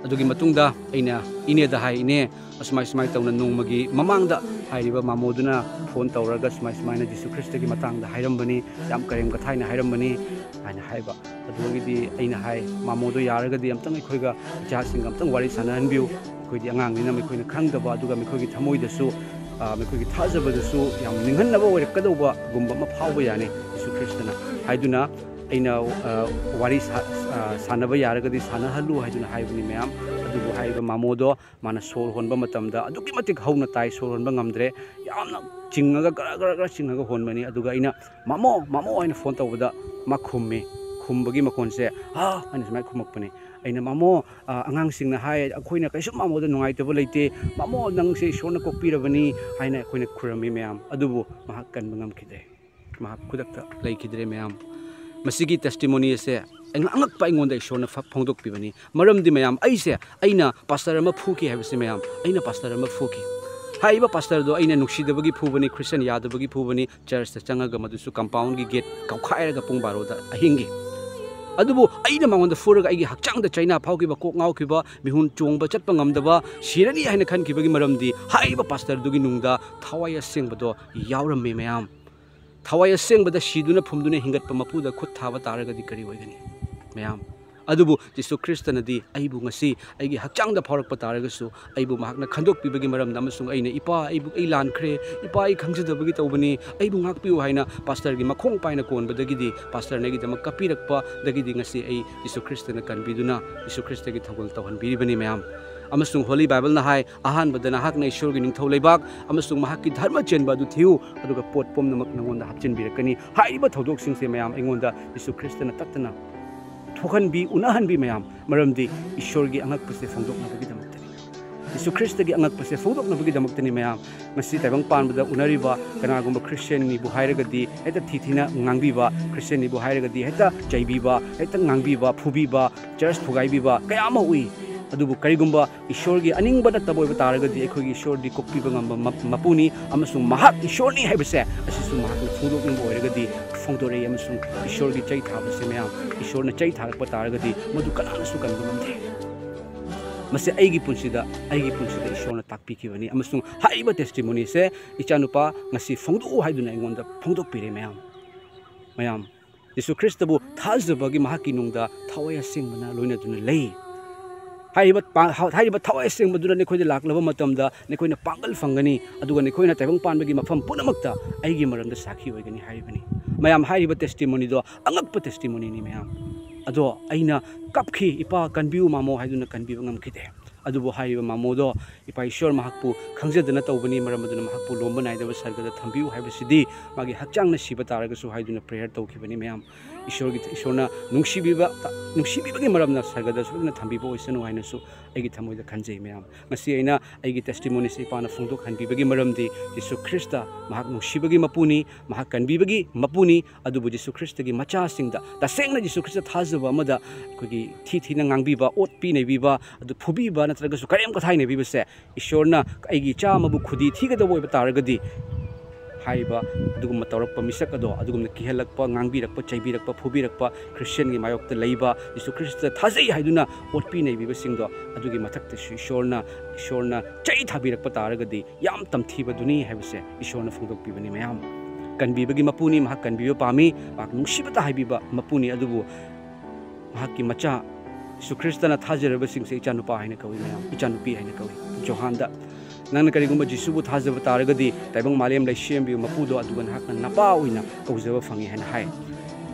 ꯑꯗꯨꯒꯤ ꯃꯇꯨꯡꯗ ꯑꯩꯅ ꯏꯅꯦꯗ ꯍꯥꯏ, "ꯏꯅꯦ, ꯑꯁꯨꯃꯥꯏ ꯁꯨꯃꯥꯏ ꯇꯧꯅ ꯅꯣꯡꯃꯒꯤ ꯃꯃꯥꯡꯗ ꯍꯥꯏꯔꯤꯕ ꯃꯥꯃꯣꯗꯨꯅ ꯐꯣꯟ ꯇꯧꯔꯒ ꯁꯨꯃꯥꯏ ꯁꯨꯃꯥꯏꯅ ꯖꯤꯁꯨ ꯈ꯭ꯔꯤꯁꯇꯒꯤ ꯃꯇꯥꯡꯗ ꯍꯥꯏꯔꯝꯕꯅꯤ, ꯌꯥꯝ ꯀꯔꯦꯝ ꯀꯊꯥꯏꯅ ꯍꯥꯏꯔꯝꯕꯅꯤ" ꯍꯥꯏꯅ ꯍꯥꯏꯕ꯫ ꯑꯗꯨꯗꯒꯤꯗꯤ ꯑꯩꯅ ꯍꯥꯏ, "ꯃꯥꯃꯣꯗꯣ ꯌꯥꯔꯒꯗꯤ ꯑꯝꯇꯪ ꯑꯩꯈꯣꯏꯒ ꯏꯆꯥꯁꯤꯡꯒ ꯑꯝꯇꯪ ꯋꯥꯔꯤ ꯁꯥꯟꯅꯍꯟꯕꯤꯌꯨ꯫ ꯑꯩꯈꯣꯏꯗꯤ ꯑꯉꯥꯡꯅꯤꯅ ꯃꯈꯣꯏꯅ ꯈꯪꯗꯕ, ꯑꯗꯨꯒ ꯃꯈꯣꯏꯒꯤ ꯊꯃꯣꯏꯗꯁꯨ, ꯑ, ꯃꯈꯣꯏꯒꯤ ꯊꯥꯖꯕꯗꯁꯨ ꯌꯥꯝ ꯅꯤꯡꯍꯟꯅꯕ ꯑꯣꯏꯔꯛꯀꯗꯧꯕꯒꯨꯝꯕ ꯑꯃ ꯐꯥꯎꯕ ꯌꯥꯅꯤ ꯖꯤꯁꯨ ꯈ꯭ꯔꯤꯁꯇꯅ" ꯍꯥꯏꯗꯨꯅ ꯑꯩꯅ, ꯑ, ꯋꯥꯔꯤ ꯁꯥ-, ꯑ, ꯁꯥꯟꯅꯕ ꯌꯥꯔꯒꯗꯤ ꯁꯥꯟꯅꯍꯜꯂꯨ ꯍꯥꯏꯗꯨꯅ ꯍꯥꯏꯕꯅꯤ ꯃꯌꯥꯝ꯫ ꯑꯗꯨꯕꯨ ꯍꯥꯏꯔꯤꯕ ꯃꯥꯃꯣꯗꯣ ꯃꯥꯅ ꯁꯣꯔ ꯍꯣꯟꯕ ꯃꯇꯝꯗ ꯑꯗꯨꯛꯀꯤ ꯃꯇꯤꯛ ꯍꯧꯅ ꯇꯥꯏ, ꯁꯣꯔ ꯍꯣꯟꯕ ꯉꯝꯗ꯭ꯔꯦ, ꯌꯥꯝꯅ ꯆꯤꯡꯉꯒ ꯒꯔ ꯒꯔ ꯒꯔ ꯆꯤꯡꯉꯒ ꯍꯣꯟꯕꯅꯤ꯫ ꯑꯗꯨꯒ ꯑꯩꯅ, "ꯃꯥꯃꯣ, ꯃꯥꯃꯣ" ꯍꯥꯏꯅ ꯐꯣꯟ ꯇꯧꯕꯗ ꯃꯥ ꯈꯨꯝꯃꯤ꯫ ꯈꯨꯝꯕꯒꯤ ꯃꯈꯣꯟꯁꯦ "ꯍꯥ" ꯍꯥꯏꯅ ꯁꯨꯃꯥꯏꯅ ꯈꯨꯝꯃꯛꯄꯅꯤ꯫ ꯑꯩꯅ, "ꯃꯥꯃꯣ, ꯑ, ꯑꯉꯥꯡꯁꯤꯡꯅ ꯍꯥꯏ, ꯑꯩꯈꯣꯏꯅ ꯀꯩꯁꯨ ꯃꯥꯃꯣꯗ ꯅꯨꯡꯉꯥꯏꯇꯕ ꯂꯩꯇꯦ, ꯃꯥꯃꯣ, ꯅꯪꯁꯦ ꯏꯁꯣꯔꯅ ꯀꯣꯛꯄꯤꯔꯕꯅꯤ" ꯍꯥꯏꯅ ꯑꯩꯈꯣꯏꯅ ꯈꯨꯔꯝꯃꯤ ꯃꯌꯥꯝ꯫ ꯑꯗꯨꯕꯨ ꯃꯍꯥꯛ ꯀꯟꯕ ꯉꯝꯈꯤꯗ꯭ꯔꯦ꯫ ꯃꯍꯥꯛ ꯈꯨꯗꯛꯇ ꯂꯩꯈꯤꯗ꯭ꯔꯦ ꯃꯌꯥꯝ꯫ ꯃꯁꯤꯒꯤ testimony ꯑꯁꯦ ꯑꯩꯉꯣꯟ-, ꯑꯉꯛꯄ ꯑꯩꯉꯣꯟꯗ ꯏꯁꯣꯔꯅ ꯐ-, ꯐꯣꯡꯗꯣꯛꯄꯤꯕꯅꯤ꯫ ꯃꯔꯝꯗꯤ ꯃꯌꯥꯝ, ꯑꯩꯁꯦ, ꯑꯩꯅ ꯄꯥꯁꯇꯔ ꯑꯃ ꯐꯨꯈꯤ ꯍꯥꯏꯕꯁꯦ ꯃꯌꯥꯝ, ꯑꯩꯅ ꯄꯥꯁꯇꯔ ꯑꯃ ꯐꯨꯈꯤ꯫ ꯍꯥꯏꯔꯤꯕ ꯄꯥꯁꯇꯔꯗꯣ ꯑꯩꯅ ꯅꯨꯡꯁꯤꯗꯕꯒꯤ ꯐꯨꯕꯅꯤ, ꯈ꯭ꯔꯤꯁꯇꯤꯌꯥꯟ ꯌꯥꯗꯕꯒꯤ ꯐꯨꯕꯅꯤ, ꯆꯔꯆꯇ ꯆꯪꯉꯒ ꯃꯗꯨꯁꯨ compoundꯒꯤ gate ꯀꯧꯈꯥꯏꯔꯒ ꯄꯨꯡ ꯕꯥꯔꯣꯗ ꯑꯍꯤꯡꯒꯤ꯫ ꯑꯗꯨꯕꯨ ꯑꯩꯅ ꯃꯉꯣꯟꯗ ꯐꯨꯔꯒ ꯑꯩꯒꯤ ꯍꯛꯆꯥꯡꯗ ꯆꯩꯅꯥ ꯐꯥꯎꯈꯤꯕ, ꯀꯣꯛ ꯉꯥꯎꯈꯤꯕ, ꯃꯤꯍꯨꯟ ꯆꯣꯡꯕ ꯆꯠꯄ ꯉꯝꯗꯕ, ꯁꯤꯔꯅꯤ ꯍꯥꯏꯅ ꯈꯟꯈꯤꯕꯒꯤ ꯃꯔꯝꯗꯤ ꯍꯥꯏꯔꯤꯕ ꯄꯥꯁꯇꯔꯗꯨꯒꯤ ꯅꯨꯡꯗ ꯊꯋꯥꯏ ꯑꯁꯦꯡꯕꯗꯣ ꯌꯥꯎꯔꯝꯃꯤ ꯃꯌꯥꯝ꯫ ꯊꯋꯥꯏ ꯑꯁꯦꯡꯕꯗ ꯁꯤꯗꯨꯅ ꯐꯨꯝꯗꯨꯅ ꯍꯤꯡꯒꯠꯄ ꯃꯄꯨꯗ ꯈꯨꯠ ꯊꯥꯕ ꯇꯥꯔꯒꯗꯤ ꯀꯔꯤ ꯑꯣꯏꯒꯅꯤ ꯃꯌꯥꯝ? ꯑꯗꯨꯕꯨ ꯖꯤꯁꯨ ꯈ꯭ꯔꯤꯁꯇꯅꯗꯤ ꯑꯩꯕꯨ ꯉꯁꯤ ꯑꯩꯒꯤ ꯍꯛꯆꯥꯡꯗ ꯐꯥꯎꯔꯛꯄ ꯇꯥꯔꯒꯁꯨ ꯑꯩꯕꯨ ꯃꯍꯥꯛꯅ ꯈꯟꯗꯣꯛꯄꯤꯕꯒꯤ ꯃꯔꯝꯗ, ꯑꯃꯁꯨꯡ ꯑꯩꯅ, "ꯏꯄꯥ, ꯑꯩꯕꯨ, ꯑꯩ ꯂꯥꯟꯈ꯭ꯔꯦ, ꯏꯄꯥ, ꯑꯩ ꯈꯪꯖꯗꯕꯒꯤ ꯇꯧꯕꯅꯤ, ꯑꯩꯕꯨ ꯉꯥꯛꯄꯤꯌꯨ" ꯍꯥꯏꯅ ꯄꯥꯁꯇꯔꯒꯤ ꯃꯈꯣꯡ ꯄꯥꯏꯅ ꯀꯣꯟꯕꯗꯒꯤꯗꯤ, ꯄꯥꯁꯇꯔꯅ ꯑꯩꯒꯤꯗꯃꯛ ꯀꯞꯄꯤꯔꯛꯄꯗꯒꯤꯗꯤ ꯉꯁꯤ ꯑꯩ ꯖꯤꯁꯨ ꯈ꯭ꯔꯤꯁꯇꯅ ꯀꯟꯕꯤꯗꯨꯅ ꯖꯤꯁꯨ ꯈ꯭ꯔꯤꯁꯇꯒꯤ ꯊꯧꯒꯜ ꯇꯧꯍꯟꯕꯤꯔꯤꯕꯅꯤ ꯃꯌꯥꯝ꯫ ꯑꯃꯁꯨꯡ Holy Bible ꯅ ꯍꯥꯏ, "ꯑꯍꯥꯟꯕꯗ ꯅꯍꯥꯛꯅ ꯏꯁꯣꯔꯒꯤ ꯅꯤꯡꯊꯧ ꯂꯩꯕꯥꯛ ꯑꯃꯁꯨꯡ ꯃꯍꯥꯛꯀꯤ ꯙꯔꯃ ꯆꯦꯟꯕ ꯑꯗꯨ ꯊꯤꯌꯨ, ꯑꯗꯨꯒ ꯄꯣꯠ ꯄꯨꯝꯅꯃꯛ ꯅꯉꯣꯟꯗ ꯍꯥꯞꯆꯤꯟꯕꯤꯔꯛꯀꯅꯤ꯫" ꯍꯥꯏꯔꯤꯕ ꯊꯧꯗꯣꯛꯁꯤꯡꯁꯦ ꯃꯌꯥꯝ ꯑꯩꯉꯣꯟꯗ ꯌꯤꯁꯨ ꯈ꯭ꯔꯤꯁꯇꯅ ꯇꯠꯇꯅ ꯊꯣꯛꯍꯟꯕꯤ, ꯎꯅꯍꯟꯕꯤ ꯃꯌꯥꯝ, ꯃꯔꯝꯗꯤ ꯏꯁꯣꯔꯒꯤ ꯑꯉꯛꯄꯁꯦ ꯐꯣꯡꯗꯣꯛꯅꯕꯒꯤꯗꯃꯛꯇꯅꯤ꯫ ꯌꯤꯁꯨ ꯈ꯭ꯔꯤꯁꯇꯒꯤ ꯑꯉꯛꯄꯁꯦ ꯐꯣꯡꯗꯣꯛꯅꯕꯒꯤꯗꯃꯛꯇꯅꯤ ꯃꯌꯥꯝ꯫ ꯉꯁꯤ ꯇꯥꯏꯕꯪ ꯄꯥꯟꯕꯗ ꯎꯅꯔꯤꯕ ꯀꯅꯥꯒꯨꯝꯕ ꯈ꯭ꯔꯤꯁꯇꯤꯌꯥꯟꯅꯤꯕꯨ ꯍꯥꯏꯔꯒꯗꯤ ꯍꯦꯛꯇ ꯊꯤ ꯊꯤꯅ ꯉꯥꯡꯕꯤꯕ, ꯈ꯭ꯔꯤꯁꯇꯤꯌꯥꯟꯅꯤꯕꯨ ꯍꯥꯏꯔꯒꯗꯤ ꯍꯦꯛꯇ ꯆꯩꯕꯤꯕ, ꯍꯦꯛꯇ ꯉꯥꯡꯕꯤꯕ, ꯐꯨꯕꯤꯕ, ꯆꯔꯆ ꯊꯨꯒꯥꯏꯕꯤꯕ ꯀꯌꯥ ꯑꯃ ꯎꯏ꯫ ꯑꯗꯨꯕꯨ ꯀꯔꯤꯒꯨꯝꯕ ꯏꯁꯣꯔꯒꯤ ꯑꯅꯤꯡꯕ ꯅꯠꯇꯕ ꯑꯣꯏꯕ ꯇꯥꯔꯒꯗꯤ, ꯑꯩꯈꯣꯏꯒꯤ ꯏꯁꯣꯔꯗꯤ ꯀꯣꯛꯄꯤꯕ ꯉꯝꯕ ꯃ-, ꯃꯄꯨꯅꯤ, ꯑꯃꯁꯨꯡ ꯃꯍꯥꯛ ꯏꯁꯣꯔꯅꯤ ꯍꯥꯏꯕꯁꯦ ꯑꯁꯤꯁꯨ ꯃꯍꯥꯛꯅ ꯐꯣꯡꯗꯣꯛꯅꯤꯡꯕ ꯑꯣꯏꯔꯒꯗꯤ ꯐꯣꯡꯗꯣꯔꯛꯏ, ꯑꯃꯁꯨꯡ ꯏꯁꯣꯔꯒꯤ ꯆꯩ ꯊꯥꯕꯁꯦ ꯃꯌꯥꯝ, ꯏꯁꯣꯔꯅ ꯆꯩ ꯊꯥꯔꯛꯄ ꯇꯥꯔꯒꯗꯤ ꯃꯗꯨ ꯀꯅꯥꯅꯁꯨ ꯀꯟꯕ ꯉꯝꯗꯦ꯫ ꯃꯁꯤ ꯑꯩꯒꯤ ꯄꯨꯟꯁꯤꯗ, ꯑꯩꯒꯤ ꯄꯨꯟꯁꯤꯗ ꯏꯁꯣꯔꯅ ꯇꯥꯛꯄꯤꯈꯤꯕꯅꯤ, ꯑꯃꯁꯨꯡ ꯍꯥꯏꯔꯤꯕ testimony ꯁꯦ ꯏꯆꯥꯅꯨꯄꯥ ꯉꯁꯤ ꯐꯣꯡꯗꯣꯛꯎ ꯍꯥꯏꯗꯨꯅ ꯑꯩꯉꯣꯟꯗ ꯐꯣꯡꯗꯣꯛꯄꯤꯔꯦ ꯃꯌꯥꯝ꯫ ꯃꯌꯥꯝ, ꯌꯤꯁꯨ ꯈ꯭ꯔꯤꯁꯇꯕꯨ ꯊꯥꯖꯕꯒꯤ ꯃꯍꯥꯛꯀꯤ ꯅꯨꯡꯗ ꯊꯋꯥꯏ ꯑꯁꯦꯡꯕꯅ ꯂꯣꯏꯅꯗꯨꯅ ꯂꯩ꯫ ꯍꯥꯏꯔꯤꯕ ꯄꯥ-, ꯍꯥ-, ꯍꯥꯏꯔꯤꯕ ꯊꯋꯥꯏ ꯑꯁꯦꯡꯕꯗꯨꯅ ꯅꯈꯣꯏꯗ ꯂꯥꯛꯂꯕ ꯃꯇꯝꯗ ꯅꯈꯣꯏꯅ ꯄꯥꯡꯒꯜ ꯐꯪꯒꯅꯤ, ꯑꯗꯨꯒ ꯅꯈꯣꯏꯅ ꯇꯥꯏꯕꯪ ꯄꯥꯟꯕꯒꯤ ꯃꯐꯝ ꯄꯨꯝꯅꯃꯛꯇ ꯑꯩꯒꯤ ꯃꯔꯝꯗ ꯁꯥꯈꯤ ꯑꯣꯏꯒꯅꯤ ꯍꯥꯏꯔꯤꯕꯅꯤ꯫ ꯃꯌꯥꯝ, ꯍꯥꯏꯔꯤꯕ testimony ꯗꯣ ꯑꯉꯛꯄ testimony ꯅꯤ ꯃꯌꯥꯝ꯫ ꯑꯗꯣ ꯑꯩꯅ ꯀꯞꯈꯤ, "ꯏꯄꯥ ꯀꯟꯕꯤꯌꯨ ꯃꯥꯃꯣ" ꯍꯥꯏꯗꯨꯅ ꯀꯟꯕꯤꯕ ꯉꯝꯈꯤꯗꯦ꯫ ꯑꯗꯨꯕꯨ ꯍꯥꯏꯔꯤꯕ ꯃꯥꯃꯣꯗꯣ ꯏꯄꯥ ꯏꯁꯣꯔ ꯃꯍꯥꯛꯄꯨ ꯈꯪꯖꯗꯅ ꯇꯧꯕꯅꯤ, ꯃꯔꯝ ꯑꯗꯨꯅ ꯃꯍꯥꯛꯄꯨ ꯂꯣꯝꯕ ꯅꯥꯏꯗꯕ ꯁꯔꯒꯗ ꯊꯝꯕꯤꯌꯨ ꯍꯥꯏꯕꯁꯤꯗꯤ ꯃꯥꯒꯤ ꯍꯛꯆꯥꯡꯅ ꯁꯤꯕ ꯇꯥꯔꯒꯁꯨ ꯍꯥꯏꯗꯨꯅ prayer ꯇꯧꯈꯤꯕꯅꯤ ꯃꯌꯥꯝ꯫ ꯏꯁꯣꯔꯒꯤ, ꯏꯁꯣꯔꯅ ꯅꯨꯡꯁꯤꯕꯤꯕ, ꯅꯨꯡꯁꯤꯕꯤꯕꯒꯤ ꯃꯔꯝꯅ ꯁꯔꯒꯗ ꯁꯣꯏꯗꯅ ꯊꯝꯕꯤꯕ ꯑꯣꯏꯁꯅꯨ ꯍꯥꯏꯅꯁꯨ ꯑꯩꯒꯤ ꯊꯃꯣꯏꯗ ꯈꯟꯖꯩ ꯃꯌꯥꯝ꯫ ꯉꯁꯤ ꯑꯩꯅ ꯑꯩꯒꯤ testimony ꯁꯦ ꯏꯄꯥꯅ ꯐꯣꯡꯗꯣꯛꯍꯟꯕꯤꯕꯒꯤ ꯃꯔꯝꯗꯤ ꯌꯤꯁꯨ ꯈ꯭ꯔꯤꯁꯇ ꯃꯍꯥꯛ ꯅꯨꯡꯁꯤꯕꯒꯤ ꯃꯄꯨꯅꯤ, ꯃꯍꯥꯛ ꯀꯟꯕꯤꯕꯒꯤ ꯃꯄꯨꯅꯤ꯫ ꯑꯗꯨꯕꯨ ꯌꯤꯁꯨ ꯈ꯭ꯔꯤꯁꯇꯒꯤ ꯃꯆꯥꯁꯤꯡꯗ, ꯇꯁꯦꯡꯅ ꯌꯤꯁꯨ ꯈ꯭ꯔꯤꯁꯇ ꯊꯥꯖꯕ ꯑꯃꯗ ꯑꯩꯈꯣꯏꯒꯤ ꯊꯤ ꯊꯤꯅ ꯉꯥꯡꯕꯤꯕ, ꯑꯣꯠꯄꯤ ꯅꯩꯕꯤꯕ, ꯑꯗꯨ ꯐꯨꯕꯤꯕ ꯅꯠꯇ꯭ꯔꯒꯁꯨ ꯀꯔꯦꯝ ꯀꯊꯥꯏ ꯅꯩꯕꯤꯕꯁꯦ, ꯏꯁꯣꯔꯅ ꯑꯩꯒꯤ ꯏꯆꯥ ꯑꯃꯕꯨ ꯈꯨꯗꯤ ꯊꯤꯒꯗꯕ ꯑꯣꯏꯕ ꯇꯥꯔꯒꯗꯤ ꯍꯥꯏꯔꯤꯕ ꯑꯗꯨꯒꯨꯝꯕ ꯇꯧꯔꯛꯄ ꯃꯤꯁꯛ ꯑꯗꯣ, ꯑꯗꯨꯒꯨꯝꯅ ꯀꯤꯍꯜꯂꯛꯄ, ꯉꯥꯡꯕꯤꯔꯛꯄ, ꯆꯩꯕꯤꯔꯛꯄ, ꯐꯨꯕꯤꯔꯛꯄ, ꯈ꯭ꯔꯤꯁꯇꯤꯌꯥꯟꯒꯤ ꯃꯥꯌꯣꯛꯇ ꯂꯩꯕ, ꯌꯤꯁꯨ ꯈ꯭ꯔꯤꯁꯇ ꯊꯥꯖꯩ ꯍꯥꯏꯗꯨꯅ ꯑꯣꯠꯄꯤ ꯅꯩꯕꯤꯕꯁꯤꯡꯗꯣ, ꯑꯗꯨꯒꯤ ꯃꯊꯛꯇꯁꯨ ꯏꯁꯣꯔꯅ, ꯏꯁꯣꯔꯅ ꯆꯩ ꯊꯥꯕꯤꯔꯛꯄ ꯇꯥꯔꯒꯗꯤ ꯌꯥꯝ ꯇꯝꯊꯤꯕꯗꯨꯅꯤ ꯍꯥꯏꯕꯁꯦ ꯏꯁꯣꯔꯅ ꯐꯣꯡꯗꯣꯛꯄꯤꯕꯅꯤ ꯃꯌꯥꯝ꯫ ꯀꯟꯕꯤꯕꯇ ꯍꯥꯏꯕꯤꯕ ꯃꯄꯨꯅꯤ, ꯃꯍꯥꯛ ꯀꯟꯕꯤꯕ ꯄꯥꯝꯃꯤ, ꯃꯍꯥꯛ ꯅꯨꯡꯁꯤꯕꯇ ꯍꯥꯏꯕꯤꯕ ꯃꯄꯨꯅꯤ꯫ ꯑꯗꯨꯕꯨ ꯃꯍꯥꯛꯀꯤ ꯃꯆꯥ ꯌꯤꯁꯨ ꯈ꯭ꯔꯤꯁꯇꯅ ꯊꯥꯖꯔꯕꯁꯤꯡꯁꯦ ꯏꯆꯥꯅꯨꯄꯥ ꯍꯥꯏꯅ ꯀꯧꯏ ꯃꯌꯥꯝ, ꯏꯆꯥꯅꯨꯄꯤ ꯍꯥꯏꯅ ꯀꯧꯏ꯫ ꯖꯣꯍꯥꯟꯗ, "ꯅꯪꯅ ꯀꯔꯤꯒꯨꯝꯕ ꯖꯤꯁꯨꯕꯨ ꯊꯥꯖꯕ ꯇꯥꯔꯒꯗꯤ ꯇꯥꯏꯕꯪ ꯃꯥꯂꯦꯝ ꯂꯩꯁꯦꯝꯕꯤꯕ ꯃꯄꯨꯗꯣ ꯑꯗꯨꯒ ꯅꯍꯥꯛꯅ ꯅꯄꯥ ꯑꯣꯏꯅ ꯀꯧꯖꯕ ꯐꯪꯏ" ꯍꯥꯏꯅ ꯍꯥꯏ꯫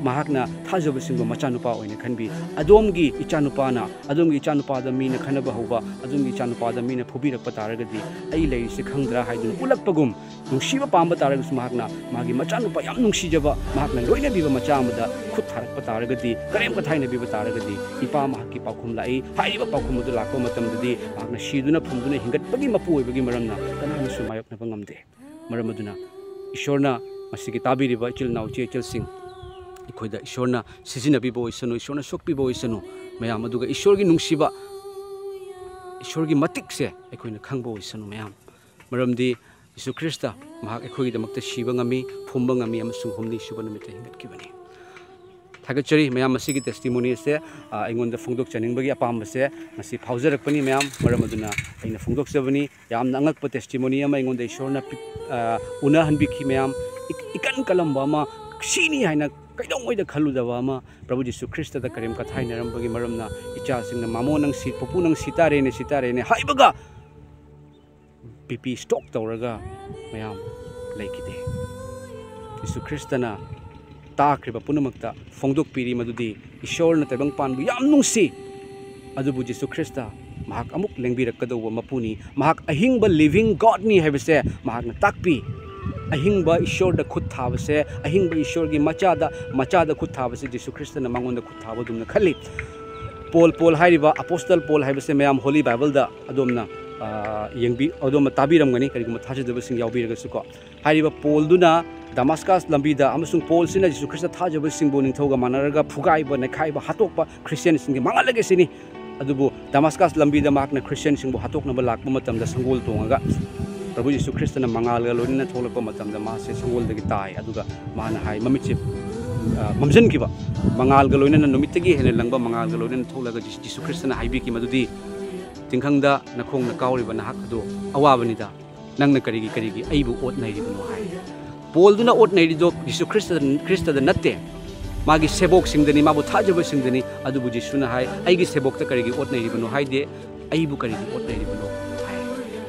ꯃꯍꯥꯛꯅ ꯊꯥꯖꯕꯁꯤꯡꯕꯨ ꯃꯆꯥꯅꯨꯄꯥ ꯑꯣꯏꯅ ꯈꯟꯕꯤ꯫ ꯑꯗꯣꯝꯒꯤ ꯏꯆꯥꯅꯨꯄꯥꯅ, ꯑꯗꯣꯝꯒꯤ ꯏꯆꯥꯅꯨꯄꯥꯗ ꯃꯤꯅ ꯈꯟꯅꯕ ꯍꯧꯕ, ꯑꯗꯣꯝꯒꯤ ꯏꯆꯥꯅꯨꯄꯥꯗ ꯃꯤꯅ ꯐꯨꯕꯤꯔꯛꯄ ꯇꯥꯔꯒꯗꯤ, "ꯑꯩ ꯂꯩꯔꯤꯁꯦ ꯈꯪꯗ꯭ꯔꯥ?" ꯍꯥꯏꯗꯨꯅ ꯎꯠꯂꯛꯄꯒꯨꯝ, ꯅꯨꯡꯁꯤꯕ ꯄꯥꯝꯕ ꯇꯥꯔꯒꯁꯨ ꯃꯍꯥꯛꯅ ꯃꯥꯒꯤ ꯃꯆꯥꯅꯨꯄꯥ ꯌꯥꯝ ꯅꯨꯡꯁꯤꯖꯕ, ꯃꯍꯥꯛꯅ ꯂꯣꯏꯅꯕꯤꯕ ꯃꯆꯥ ꯑꯃꯗ ꯈꯨꯠ ꯊꯥꯔꯛꯄ ꯇꯥꯔꯒꯗꯤ, ꯀꯔꯦꯝ ꯀꯊꯥꯏꯅꯕꯤꯕ ꯇꯥꯔꯒꯗꯤ, ꯏꯄꯥ ꯃꯍꯥꯛꯀꯤ ꯄꯥꯎꯈꯨꯝ ꯂꯥꯛꯏ꯫ ꯍꯥꯏꯔꯤꯕ ꯄꯥꯎꯈꯨꯝ ꯑꯗꯨ ꯂꯥꯛꯄ ꯃꯇꯝꯗꯗꯤ ꯃꯍꯥꯛꯅ ꯁꯤꯗꯨꯅ ꯐꯨꯝꯗꯨꯅ ꯍꯤꯡꯒꯠꯄꯒꯤ ꯃꯄꯨ ꯑꯣꯏꯕꯒꯤ ꯃꯔꯝꯅ ꯀꯅꯥꯅꯁꯨ ꯃꯥꯌꯣꯛꯅꯕ ꯉꯝꯗꯦ꯫ ꯃꯔꯝ ꯑꯗꯨꯅ ꯏꯁꯣꯔꯅ ꯃꯁꯤꯒꯤ ꯇꯥꯕꯤꯔꯤꯕ ꯏꯆꯤꯜ ꯏꯅꯥꯎ ꯏꯆꯦ ꯏꯆꯜꯁꯤꯡ, ꯑꯩꯈꯣꯏꯗ ꯏꯁꯣꯔꯅ ꯁꯤꯖꯤꯟꯅꯕꯤꯕ ꯑꯣꯏꯁꯅꯨ, ꯏꯁꯣꯔꯅ ꯁꯣꯛꯄꯤꯕ ꯑꯣꯏꯁꯅꯨ ꯃꯌꯥꯝ, ꯑꯗꯨꯒ ꯏꯁꯣꯔꯒꯤ ꯅꯨꯡꯁꯤꯕ, ꯏꯁꯣꯔꯒꯤ ꯃꯇꯤꯛꯁꯦ ꯑꯩꯈꯣꯏꯅ ꯈꯪꯕ ꯑꯣꯏꯁꯅꯨ ꯃꯌꯥꯝ꯫ ꯃꯔꯝꯗꯤ ꯌꯤꯁꯨ ꯈ꯭ꯔꯤꯁꯇ ꯃꯍꯥꯛ ꯑꯩꯈꯣꯏꯒꯤꯗꯃꯛꯇ ꯁꯤꯕ ꯉꯝꯃꯤ, ꯐꯨꯝꯕ ꯉꯝꯃꯤ ꯑꯃꯁꯨꯡ ꯍꯨꯝꯅꯤ ꯁꯨꯕ ꯅꯨꯃꯤꯠꯇ ꯍꯤꯡꯒꯠꯈꯤꯕꯅꯤ꯫ ꯊꯥꯒꯠꯆꯔꯤ ꯃꯌꯥꯝ꯫ ꯃꯁꯤꯒꯤ testimony ꯑꯁꯦ, ꯑ, ꯑꯩꯉꯣꯟꯗ ꯐꯣꯡꯗꯣꯛꯆꯅꯤꯡꯕꯒꯤ ꯑꯄꯥꯝꯕꯁꯦ ꯉꯁꯤ ꯐꯥꯎꯖꯔꯛꯄꯅꯤ ꯃꯌꯥꯝ꯫ ꯃꯔꯝ ꯑꯗꯨꯅ ꯑꯩꯅ ꯐꯣꯡꯗꯣꯛꯆꯕꯅꯤ꯫ ꯌꯥꯝꯅ ꯑꯉꯛꯄ testimony ꯑꯃ ꯑꯩꯉꯣꯟꯗ ꯏꯁꯣꯔꯅ ꯄꯤ-, ꯑ, ꯎꯅꯍꯟꯕꯤꯈꯤ ꯃꯌꯥꯝ꯫ ꯏ-, ꯏꯀꯟ ꯀꯜꯂꯝꯕ ꯑꯃ, ꯁꯤꯅꯤ ꯍꯥꯏꯅ ꯀꯩꯗꯧꯉꯩꯗ ꯈꯜꯂꯨꯗꯕ ꯑꯃ, ꯄ꯭ꯔꯚꯨ ꯖꯤꯁꯨ ꯈ꯭ꯔꯤꯁꯇꯗ ꯀꯔꯦꯝ ꯀꯊꯥꯏꯅꯔꯝꯕꯒꯤ ꯃꯔꯝꯅ ꯏꯆꯥꯁꯤꯡꯅ, "ꯃꯃꯣ, ꯅꯪ ꯁꯤ-, ꯄꯨꯄꯨ, ꯅꯪ ꯁꯤ ꯇꯥꯔꯦꯅꯦ, ꯁꯤ ꯇꯥꯔꯦꯅꯦ" ꯍꯥꯏꯕꯒ, ꯕꯤ ꯄꯤ stroke ꯇꯧꯔꯒ ꯃꯌꯥꯝ ꯂꯩꯈꯤꯗꯦ꯫ ꯖꯤꯁꯨ ꯈ꯭ꯔꯤꯁꯇꯅ ꯇꯥꯈ꯭ꯔꯤꯕ ꯄꯨꯝꯅꯃꯛꯇ ꯐꯣꯡꯗꯣꯛꯄꯤꯔꯤ ꯃꯗꯨꯗꯤ ꯏꯁꯣꯔꯅ ꯇꯥꯏꯕꯪꯄꯥꯟꯕꯨ ꯌꯥꯝ ꯅꯨꯡꯁꯤ, ꯑꯗꯨꯕꯨ ꯖꯤꯁꯨ ꯈ꯭ꯔꯤꯁꯇ ꯃꯍꯥꯛ ꯑꯃꯨꯛ ꯂꯦꯡꯕꯤꯔꯛꯀꯗꯧꯕ ꯃꯄꯨꯅꯤ꯫ ꯃꯍꯥꯛ ꯑꯍꯤꯡꯕ living Godꯅꯤ ꯍꯥꯏꯕꯁꯦ ꯃꯍꯥꯛꯅ ꯇꯥꯛꯄꯤ꯫ ꯑꯍꯤꯡꯕ ꯏꯁꯣꯔꯗ ꯈꯨꯠ ꯊꯥꯕꯁꯦ, ꯑꯍꯤꯡꯕ ꯏꯁꯣꯔꯒꯤ ꯃꯆꯥꯗ, ꯃꯆꯥꯗ ꯈꯨꯠ ꯊꯥꯕꯁꯦ ꯖꯤꯁꯨ ꯈ꯭ꯔꯤꯁꯇꯅ ꯃꯉꯣꯟꯗ ꯈꯨꯠ ꯊꯥꯕꯒꯨꯝꯅ ꯈꯜꯂꯤ꯫ ꯄꯣꯜ, ꯄꯣꯜ ꯍꯥꯏꯔꯤꯕ, apostle ꯄꯣꯜ ꯍꯥꯏꯕꯁꯦ ꯃꯌꯥꯝ Holy Bibleꯗ ꯑꯗꯣꯝꯅ, ꯑ, ꯌꯦꯡꯕꯤ-, ꯑꯗꯣꯝꯅ ꯇꯥꯕꯤꯔꯝꯒꯅꯤ, ꯀꯔꯤꯒꯨꯝꯕ ꯊꯥꯖꯗꯕꯁꯤꯡ ꯌꯥꯎꯕꯤꯔꯒꯁꯨꯀꯣ꯫ ꯍꯥꯏꯔꯤꯕ ꯄꯣꯜꯗꯨꯅ ꯗꯃꯥꯁꯀꯁ ꯂꯝꯕꯤꯗ, ꯑꯃꯁꯨꯡ ꯄꯣꯜꯁꯤꯅ ꯖꯤꯁꯨ ꯈ꯭ꯔꯤꯁꯇ ꯊꯥꯖꯕꯁꯤꯡꯕꯨ ꯅꯤꯡꯊꯧꯒ ꯃꯥꯟꯅꯔꯒ ꯐꯨꯒꯥꯏꯕ, ꯅꯩꯈꯥꯏꯕ, ꯍꯥꯠꯇꯣꯛꯄ ꯈ꯭ꯔꯤꯁꯇꯤꯌꯥꯟꯁꯤꯡꯒꯤ ꯃꯉꯥꯜ ꯑꯁꯤꯅꯤ꯫ ꯑꯗꯨꯕꯨ ꯗꯃꯥꯁꯀꯁ ꯂꯝꯕꯤꯗ ꯃꯍꯥꯛꯅ ꯈ꯭ꯔꯤꯁꯇꯤꯌꯥꯟꯁꯤꯡꯕꯨ ꯍꯥꯠꯇꯣꯛꯅꯕ ꯂꯥꯛꯄ ꯃꯇꯝꯗ ꯁꯪꯒꯣꯜ ꯇꯣꯡꯉꯒ ꯄ꯭ꯔꯚꯨ ꯖꯤꯁꯨ ꯈ꯭ꯔꯤꯁꯇꯅ ꯃꯉꯥꯜꯒ ꯂꯣꯏꯅꯅ ꯊꯣꯛꯂꯛꯄ ꯃꯇꯝꯗ ꯃꯥꯁꯦ ꯁꯪꯒꯣꯜꯗꯒꯤ ꯇꯥꯏ꯫ ꯑꯗꯨꯒ ꯃꯥꯅ ꯍꯥꯏ, ꯃꯃꯤꯠꯁꯦ, ꯑ, ꯃꯝꯁꯤꯟꯈꯤꯕ, ꯃꯉꯥꯜꯒ ꯂꯣꯏꯅꯅ, ꯅꯨꯃꯤꯠꯇꯒꯤ ꯍꯦꯟꯅ ꯂꯪꯕ ꯃꯉꯥꯜꯒ ꯂꯣꯏꯅꯅ ꯊꯣꯛꯂꯒ ꯖꯤ-, ꯖꯤꯁꯨ ꯈ꯭ꯔꯤꯁꯇꯅ ꯍꯥꯏꯕꯤꯈꯤ ꯃꯗꯨꯗꯤ, "ꯇꯤꯡꯈꯪꯗ ꯅꯈꯣꯡꯅ ꯀꯥꯎꯔꯤꯕ ꯅꯍꯥꯛ ꯑꯗꯨ ꯑꯋꯥꯕꯅꯤꯗ, ꯅꯪꯅ ꯀꯔꯤꯒꯤ, ꯀꯔꯤꯒꯤ ꯑꯩꯕꯨ ꯑꯣꯠ ꯅꯩꯔꯤꯕꯅꯣ?" ꯍꯥꯏ꯫ ꯄꯣꯜꯗꯨꯅ ꯑꯣꯠ ꯅꯩꯔꯤꯗꯣ ꯖꯤꯁꯨ ꯈ꯭ꯔꯤꯁꯇꯗ, ꯈ꯭ꯔꯤꯁꯇꯗ ꯅꯠꯇꯦ, ꯃꯥꯒꯤ ꯁꯦꯕꯣꯛꯁꯤꯡꯗꯅꯤ, ꯃꯥꯕꯨ ꯊꯥꯖꯕꯁꯤꯡꯗꯅꯤ꯫ ꯑꯗꯨꯕꯨ ꯖꯤꯁꯨꯅ ꯍꯥꯏ, "ꯑꯩꯒꯤ ꯁꯦꯕꯣꯛꯇ ꯀꯔꯤꯒꯤ ꯑꯣꯠ ꯅꯩꯔꯤꯕꯅꯣ?" ꯍꯥꯏꯗꯦ, "ꯑꯩꯕꯨ ꯀꯔꯤꯒꯤ ꯑꯣꯠ ꯅꯩꯔꯤꯕꯅꯣ?" ꯍꯥꯏ꯫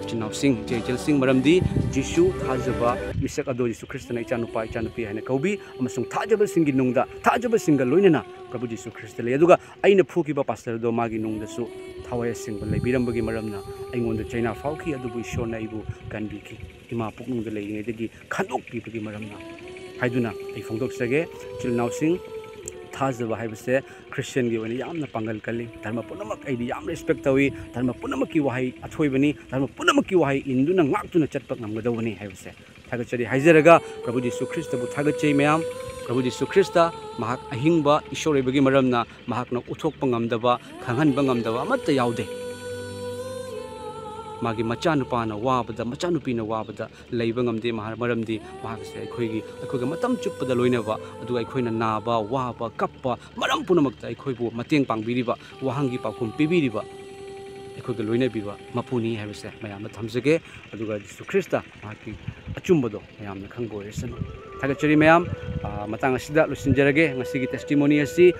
ꯏꯆꯤꯟ ꯏꯅꯥꯎꯁꯤꯡ, ꯏꯆꯦ ꯏꯆꯜꯁꯤꯡ, ꯃꯔꯝꯗꯤ ꯖꯤꯁꯨ ꯊꯥꯖꯕ ꯃꯤꯁꯛ ꯑꯗꯣ ꯖꯤꯁꯨ ꯈ꯭ꯔꯤꯁꯇꯅ ꯏꯆꯥꯅꯨꯄꯥ, ꯏꯆꯥꯅꯨꯄꯤ ꯍꯥꯏꯅ ꯀꯧꯕꯤ, ꯑꯃꯁꯨꯡ ꯊꯥꯖꯕꯁꯤꯡꯒꯤ ꯅꯨꯡꯗ, ꯊꯥꯖꯕꯁꯤꯡꯒ ꯂꯣꯏꯅꯅ ꯄ꯭ꯔꯚꯨ ꯖꯤꯁꯨ ꯈ꯭ꯔꯤꯁꯇ ꯂꯩ꯫ ꯑꯗꯨꯒ ꯑꯩꯅ ꯐꯨꯈꯤꯕ ꯄꯥꯁꯇꯔꯗꯣ ꯃꯥꯒꯤ ꯅꯨꯡꯗꯁꯨ ꯊꯋꯥꯏ ꯑꯁꯦꯡꯕ ꯂꯩꯕꯤꯔꯝꯕꯒꯤ ꯃꯔꯝꯅ ꯑꯩꯉꯣꯟꯗ ꯆꯩꯅꯥ ꯐꯥꯎꯈꯤ, ꯑꯗꯨꯕꯨ ꯏꯁꯣꯔꯅ ꯑꯩꯕꯨ ꯀꯟꯕꯤꯈꯤ꯫ ꯏꯃꯥ ꯄꯨꯛꯅꯨꯡꯗ ꯂꯩꯔꯤꯉꯩꯗꯒꯤ ꯈꯟꯗꯣꯛꯄꯤꯕꯒꯤ ꯃꯔꯝꯅ ꯍꯥꯏꯗꯨꯅ ꯑꯩ ꯐꯣꯡꯗꯣꯛꯆꯒꯦ꯫ ꯏꯆꯤꯜ ꯏꯅꯥꯎꯁꯤꯡ, ꯊꯥꯖꯕ ꯍꯥꯏꯕꯁꯦ ꯈ꯭ꯔꯤꯁꯇꯤꯌꯟꯒꯤ ꯑꯣꯏꯅ ꯌꯥꯝꯅ ꯄꯥꯡꯒꯜ ꯀꯜꯂꯤ꯫ ꯙꯔꯃ ꯄꯨꯝꯅꯃꯛ ꯑꯩꯗꯤ ꯌꯥꯝ ꯔꯦꯁꯄꯦꯛ ꯇꯧꯏ꯫ ꯙꯔꯃ ꯄꯨꯝꯅꯃꯛꯀꯤ ꯋꯥꯍꯩ ꯑꯊꯣꯏꯕꯅꯤ꯫ ꯙꯔꯃ ꯄꯨꯝꯅꯃꯛꯀꯤ ꯋꯥꯍꯩ ꯏꯟꯗꯨꯅ ꯉꯥꯛꯇꯨꯅ ꯆꯠꯄ ꯉꯝꯒꯗꯧꯕꯅꯤ ꯍꯥꯏꯕꯁꯦ ꯊꯥꯒꯠꯆꯔꯤ ꯍꯥꯏꯖꯔꯒ, ꯄ꯭ꯔꯚꯨ ꯖꯤꯁꯨ ꯈ꯭ꯔꯤꯁꯇꯕꯨ ꯊꯥꯒꯠꯆꯩ ꯃꯌꯥꯝ꯫ ꯄ꯭ꯔꯚꯨ ꯖꯤꯁꯨ ꯈ꯭ꯔꯤꯁꯇ ꯃꯍꯥꯛ ꯑꯍꯤꯡꯕ ꯏꯁꯣꯔ ꯑꯣꯏꯕꯒꯤ ꯃꯔꯝꯅ ꯃꯍꯥꯛꯅ ꯎꯠꯊꯣꯛꯄ ꯉꯝꯗꯕ, ꯈꯪꯍꯟꯕ ꯉꯝꯗꯕ ꯑꯃꯠꯇ ꯌꯥꯎꯗꯦ꯫ ꯃꯥꯒꯤ ꯃꯆꯥꯅꯨꯄꯥꯅ ꯋꯥꯕꯗ, ꯃꯆꯥꯅꯨꯄꯤꯅ ꯋꯥꯕꯗ ꯂꯩꯕ ꯉꯝꯗꯦ꯫ ꯃꯍꯥꯛ, ꯃꯔꯝꯗꯤ ꯃꯍꯥꯛꯁꯦ ꯑꯩꯈꯣꯏꯒꯤ, ꯑꯩꯈꯣꯏꯒ ꯃꯇꯝ ꯆꯨꯞꯄꯗ ꯂꯣꯏꯅꯕ, ꯑꯗꯨꯒ ꯑꯩꯈꯣꯏꯅ ꯅꯥꯕ, ꯋꯥꯕ, ꯀꯞꯄ, ꯃꯔꯝ ꯄꯨꯝꯅꯃꯛꯇ ꯑꯩꯈꯣꯏꯕꯨ ꯃꯇꯦꯡ ꯄꯥꯡꯕꯤꯔꯤꯕ, ꯋꯥꯍꯪꯒꯤ ꯄꯥꯎꯈꯨꯝ ꯄꯤꯕꯤꯔꯤꯕ, ꯑꯩꯈꯣꯏꯒ ꯂꯣꯏꯅꯕꯤꯕ ꯃꯄꯨꯅꯤ ꯍꯥꯏꯕꯁꯦ ꯃꯌꯥꯝꯗ ꯊꯝꯖꯒꯦ꯫ ꯑꯗꯨꯒ ꯖꯤꯁꯨ ꯈ꯭ꯔꯤꯁꯇ ꯃꯍꯥꯛꯀꯤ ꯑꯆꯨꯝꯕꯗꯣ ꯃꯌꯥꯝꯅ ꯈꯪꯕ ꯑꯣꯏꯔꯁꯅꯨ꯫ ꯊꯥꯒꯠꯆꯔꯤ ꯃꯌꯥꯝ꯫ ꯑ, ꯃꯇꯥꯡ ꯑꯁꯤꯗ ꯂꯣꯏꯁꯤꯟꯖꯔꯒꯦ꯫ ꯉꯁꯤꯒꯤ testimony ꯑꯁꯤ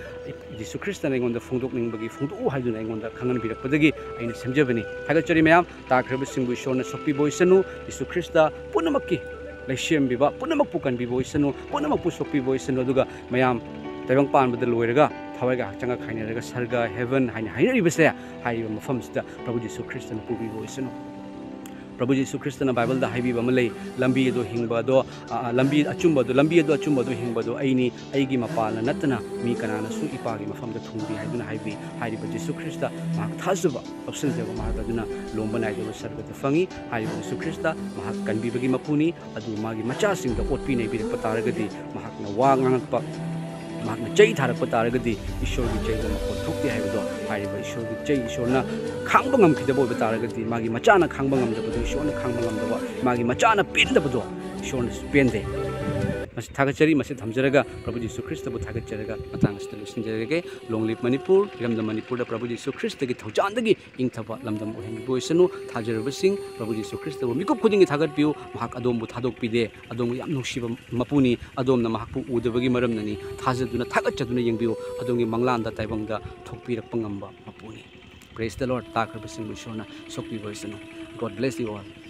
ꯖꯤꯁꯨ ꯈ꯭ꯔꯤꯁꯇꯅ ꯑꯩꯉꯣꯟꯗ ꯐꯣꯡꯗꯣꯛꯅꯤꯡꯕꯒꯤ, ꯐꯣꯡꯗꯣꯛꯎ ꯍꯥꯏꯗꯨꯅ ꯑꯩꯉꯣꯟꯗ ꯈꯪꯍꯟꯕꯤꯔꯛꯄꯗꯒꯤ ꯑꯩꯅ ꯁꯦꯝꯖꯕꯅꯤ꯫ ꯊꯥꯒꯠꯆꯔꯤ ꯃꯌꯥꯝ꯫ ꯇꯥꯈ꯭ꯔꯕꯁꯤꯡꯕꯨ ꯏꯁꯣꯔꯅ ꯁꯣꯛꯄꯤꯕ ꯑꯣꯏꯁꯅꯨ꯫ ꯖꯤꯁꯨ ꯈ꯭ꯔꯤꯁꯇ ꯄꯨꯝꯅꯃꯛꯀꯤ ꯂꯩꯁꯦꯝꯕꯤꯕ, ꯄꯨꯝꯅꯃꯛꯄꯨ ꯀꯟꯕꯤꯕ ꯑꯣꯏꯁꯅꯨ, ꯄꯨꯝꯅꯃꯛꯄꯨ ꯁꯣꯛꯄꯤꯕ ꯑꯣꯏꯁꯅꯨ꯫ ꯑꯗꯨꯒ ꯃꯌꯥꯝ ꯇꯥꯏꯕꯪ ꯄꯥꯟꯕꯗ ꯂꯣꯏꯔꯒ ꯊꯋꯥꯏꯒ ꯍꯛꯆꯥꯡꯒ ꯈꯥꯏꯅꯔꯒ ꯁꯔꯒ, heaven ꯍꯥꯏꯅ ꯍꯥꯏꯅꯔꯤꯕꯁꯦ, ꯍꯥꯏꯔꯤꯕ ꯃꯐꯝꯁꯤꯗ ꯄ꯭ꯔꯚꯨ ꯖꯤꯁꯨ ꯈ꯭ꯔꯤꯁꯇꯅ ꯄꯨꯕꯤꯕ ꯑꯣꯏꯁꯅꯨ꯫ ꯄ꯭ꯔꯚꯨ ꯖꯤꯁꯨ ꯈ꯭ꯔꯤꯁꯇꯅ ꯕꯥꯏꯕꯜꯗ ꯍꯥꯏꯕꯤꯕ ꯑꯃ ꯂꯩ, "ꯂꯝꯕꯤ ꯑꯗꯣ ꯍꯤꯡꯕ ꯑꯗꯣ, ꯑ, ꯑ, ꯂꯝꯕꯤ ꯑꯆꯨꯝꯕ ꯑꯗꯣ, ꯂꯝꯕꯤ ꯑꯗꯣ ꯑꯆꯨꯝꯕ ꯑꯗꯣ ꯍꯤꯡꯕ ꯑꯗꯣ ꯑꯩꯅꯤ, ꯑꯩꯒꯤ ꯃꯄꯥꯜꯅ ꯅꯠꯇꯅ ꯃꯤ ꯀꯅꯥꯅꯁꯨ ꯏꯄꯥꯒꯤ ꯃꯐꯝꯗ ꯊꯨꯡꯗꯦ" ꯍꯥꯏꯗꯨꯅ ꯍꯥꯏꯕꯤ꯫ ꯍꯥꯏꯔꯤꯕ ꯖꯤꯁꯨ ꯈ꯭ꯔꯤꯁꯇ ꯃꯍꯥꯛ ꯊꯥꯖꯕ, ꯂꯧꯁꯤꯟꯖꯕ ꯃꯍꯥꯛ ꯑꯗꯨꯅ ꯂꯣꯝꯕ ꯅꯥꯏꯗꯕ ꯁꯔꯒꯗ ꯐꯪꯏ꯫ ꯍꯥꯏꯔꯤꯕ ꯖꯤꯁꯨ ꯈ꯭ꯔꯤꯁꯇ ꯃꯍꯥꯛ ꯀꯟꯕꯤꯕꯒꯤ ꯃꯄꯨꯅꯤ꯫ ꯑꯗꯨ ꯃꯥꯒꯤ ꯃꯆꯥꯁꯤꯡꯗ ꯑꯣꯠꯄꯤ ꯅꯩꯕꯤꯔꯛꯄ ꯇꯥꯔꯒꯗꯤ, ꯃꯍꯥꯛꯅ ꯋꯥ ꯉꯥꯡꯉꯛꯄ, ꯃꯍꯥꯛꯅ ꯆꯩ ꯊꯥꯔꯛꯄ ꯇꯥꯔꯒꯗꯤ, ꯏꯁꯣꯔꯒꯤ ꯆꯩꯗ ꯃꯈꯣꯟ ꯊꯣꯛꯇꯦ ꯍꯥꯏꯕꯗꯣ, ꯍꯥꯏꯔꯤꯕ ꯏꯁꯣꯔꯒꯤ ꯆꯩ ꯏꯁꯣꯔꯅ ꯈꯥꯡꯕ ꯉꯝꯈꯤꯗꯕ ꯑꯣꯏꯕ ꯇꯥꯔꯒꯗꯤ, ꯃꯥꯒꯤ ꯃꯆꯥꯅ ꯈꯥꯡꯕ ꯉꯝꯗꯕꯗꯣ ꯏꯁꯣꯔꯅ ꯈꯥꯡꯕ ꯉꯝꯗꯕ, ꯃꯥꯒꯤ ꯃꯆꯥꯅ ꯄꯦꯟꯗꯕꯗꯣ ꯏꯁꯣꯔꯅꯁꯨ ꯄꯦꯟꯗꯦ꯫ ꯃꯁꯤ ꯊꯥꯒꯠꯆꯔꯤ, ꯃꯁꯤ ꯊꯝꯖꯔꯒ ꯄ꯭ꯔꯚꯨ ꯖꯤꯁꯨ ꯈ꯭ꯔꯤꯁꯇꯕꯨ ꯊꯥꯒꯠꯆꯔꯒ ꯃꯇꯥꯡ ꯑꯁꯤꯗ ꯂꯣꯏꯁꯤꯟꯖꯔꯒꯦ꯫ Long live ꯃꯅꯤꯄꯨꯔ, ꯏꯔꯝꯗꯝ ꯃꯅꯤꯄꯨꯔꯗ ꯄ꯭ꯔꯚꯨ ꯖꯤꯁꯨ ꯈ꯭ꯔꯤꯁꯇꯒꯤ ꯊꯧꯖꯥꯜꯗꯒꯤ ꯏꯪꯊꯕ ꯂꯝꯗꯝ ꯑꯣꯏꯍꯟꯕꯤꯕ ꯑꯣꯏꯁꯅꯨ꯫ ꯊꯥꯖꯔꯕꯁꯤꯡ, ꯄ꯭ꯔꯚꯨ ꯖꯤꯁꯨ ꯈ꯭ꯔꯤꯁꯇꯕꯨ ꯃꯤꯀꯨꯞ ꯈꯨꯗꯤꯡꯒꯤ ꯊꯥꯒꯠꯄꯤꯌꯨ꯫ ꯃꯍꯥꯛ ꯑꯗꯣꯝꯕꯨ ꯊꯥꯗꯣꯛꯄꯤꯗꯦ꯫ ꯑꯗꯣꯝꯕꯨ ꯌꯥꯝ ꯅꯨꯡꯁꯤꯕ ꯃꯄꯨꯅꯤ꯫ ꯑꯗꯣꯝꯅ ꯃꯍꯥꯛꯄꯨ ꯎꯗꯕꯒꯤ ꯃꯔꯝꯅꯅꯤ꯫ ꯊꯥꯖꯗꯨꯅ, ꯊꯥꯒꯠꯆꯗꯨꯅ ꯌꯦꯡꯕꯤꯌꯨ꯫ ꯑꯗꯣꯝꯒꯤ ꯃꯪꯂꯥꯟꯗ, ꯇꯥꯏꯕꯪꯗ ꯊꯣꯛꯄꯤꯔꯛꯄ ꯉꯝꯕ ꯃꯄꯨꯅꯤ꯫ Praise the Lord. ꯇꯥꯈ꯭ꯔꯕꯁꯤꯡꯕꯨ ꯏꯁꯣꯔꯅ ꯁꯣꯛꯄꯤꯕ ꯑꯣꯏꯁꯅꯨ꯫ God bless you all.